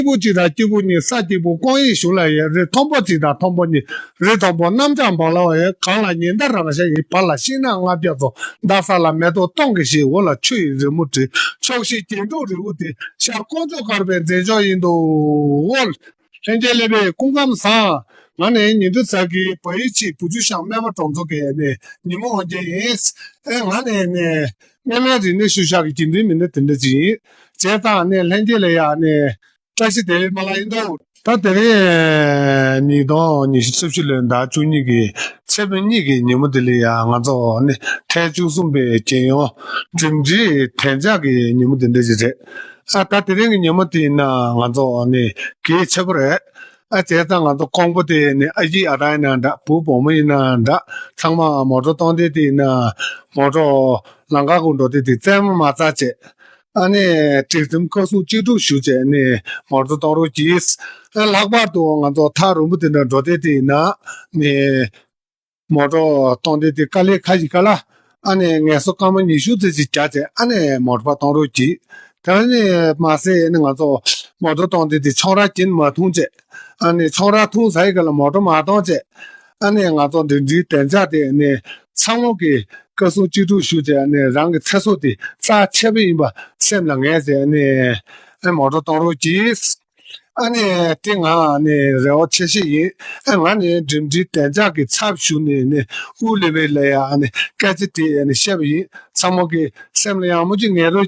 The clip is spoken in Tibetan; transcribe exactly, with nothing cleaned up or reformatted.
སྐྱིད་པོ་གཅིག་དང་སྐྱིད་པོ་གཉིས། ས་སྐྱིད་པོ་སྐོང་ཡིག་གཞུང་ལ་ཡོད། རི་མཐོན་པོ་གཅིག་དང་མཐོན་པོ་གཉིས། རི་མཐོན་པོ་གནམ་ལྕགས་འབར་ལ་ཡོད། གངས་ལ་ཉི་ཟླ་རང་ཤར་ཡིན། བར་ལ་ཤིང་ནགས་ལྔ་བརྒྱ་ཚོ། འདབ་ས་ལ་མེ་ཏོག་སྟོང་གི་བཞད། འོག་ལ་ཆུ་ཡི་རི་མོ་བྲིས། ཕྱོགས་བཞི་རྒྱན་དྲུག་རི་བོ་དེ། ཤར་དཀོན་མཆོག་དཀར་པོའི་མཛེས་ལྗོངས་ཡིན་འདུག་འོ། ལྷན་རྒྱས་ལེགས་པས་སྐུ་ཁམས་བཟང་། ང་ནི་ཉི་འབྲུ་ཚ་གི་བ་ཡི་ཆེ་བུ་ཆུ་ཤང་སྨད་པ་གྲོང་ཚོ་གི་ནི་ཉིན་མོ་དབང་རྒྱལ་ཡིན། ཨེ་ང་ནི་ནི་སྨན་བླའི་རིག་གནས་ཤུལ་བཞག་གི་རྒྱུན་ལྡན་མི་སྣ་དེ་འདྲ་ཅིག་ཡིན། བྱས་ཙང་ནི་ལྷན་རྒྱས་ལ་ཡང་ནི་བཀྲ་ཤིས་བདེ་ལེགས་སྨོན་ལམ་ཡིན་འདུག་ད་དེ་རིང་ཉིས་སྟོང་ཉི་ཤུ་རྩ་བཞི་ལོའི་ཟླ་བཅུ་གཉིས་ཀྱི་ཚེས་པ་གཉིས་ཀྱི་ཉིན་མོ་དེ་ལ་ཡང་ང་ཚོ་ནི་ཐེངས་བཅུ་གསུམ་པའི་རྒྱལ་ཡོངས་འགྲིམ་འགྲུལ་བདེ་འཇགས་ཀྱི་ཉིན་མོ་དེ་འདྲ་ཞིག་རེད། ཨ་ད་དེ་རིང་གི་ཉིན་མོ་དེ་ཡིན་ན་ང་ཚོ་ནི་གལ་ཆེ་པོ་རེད། ཨ་བྱས་ཙང་ང་ཚོ་ཀོང་པོ་དེ་ནི་ཨ་ཡེ་ཨ་ར་ཡིན་ན་འདྲ། བུ་བུ་མོ་ཡིན་ན་འདྲ། ཚང་མ་མོ་ཊ་གཏོང་དེ་དེ་ཡིན་ན་མོ་ཊ་ལམ་ཁ་གུ་འགྲོ་དེ་དེ་རྩེད་མོ་མ་རྩ་བྱས། ཨ་ནི་སྒྲིག་ཁྲིམས་བཀའ་གསུང་ཅི་སྒྲུབ་ཞུ་བྱས་ནི་མོ་ཊ་གཏོང་རོགས་གྱིས། ཨ་ལྷག་པར་དུ་ང་ཚོ་ཐག་རིང་པོ་དེ་འདྲ་འགྲོ་དེ་དེ་ཡིན་ན་ནི་མོ་ཊ་གཏོང་དེ་དེ་དཀའ་ལས་ཁག་ཅིག་ག་ལ། ཨ་ནི་ངལ་གསོ་སྐར་མ་ཉི་ཤུ་ཙམ་ཅིག་བརྒྱབ་བྱས་ཨ་ནི་མོ་ཊ་པ་གཏོང་རོགས་གྱིས། དེ་ནི་མ་ཟད་ནི་ང་ཚོ་མོ་ཊ་གཏོང་དེ་དེ་ཆང་རག་གིན་མ་འཐུང་བྱས། ཨ་ནི་ཆང་རག་འཐུང་ཚར་ཡི་ག་ལ་མོ་ཊ་མ་གཏོང་བྱས། ཨ་ནི་ང་ཚོ་འགྲིམ་འགྲུལ་བདེ་འཇགས་དེ་ནི་ཚང་མ་གི་བཀའ་གསུང་ཅི་སྒྲུབ་ཞུ་བྱས་ནི་རང་གི་ཚེ་སྲོག་དེ་རྩ་ཆེ་བ་ཡིན་པ་སེམས་ལ་ངེས་བྱས་ནི་ཨ་མོ་ཊ་གཏོང་རོགས་གྱིས། ཨ་ནི་དེ་ང་ནི་རེ་བ་ཆེ་ཤོས་ཡིན། ཨ་ང་ནི་འགྲིམ་འགྲུལ་བདེ་འཇགས་ཀྱི་ཚབ་ཞུ་ནས་ནི་དབུ་ལས་པའི་ལ་ཡ་ཨ་ནི་སྐད་ཆ་དེ་ཨ་ནི་བཤད་པ་ཡིན། ཚང་མ་གི་སེམས་ལ་ཡང་མོ་ཅིག་ངེས་རོགས།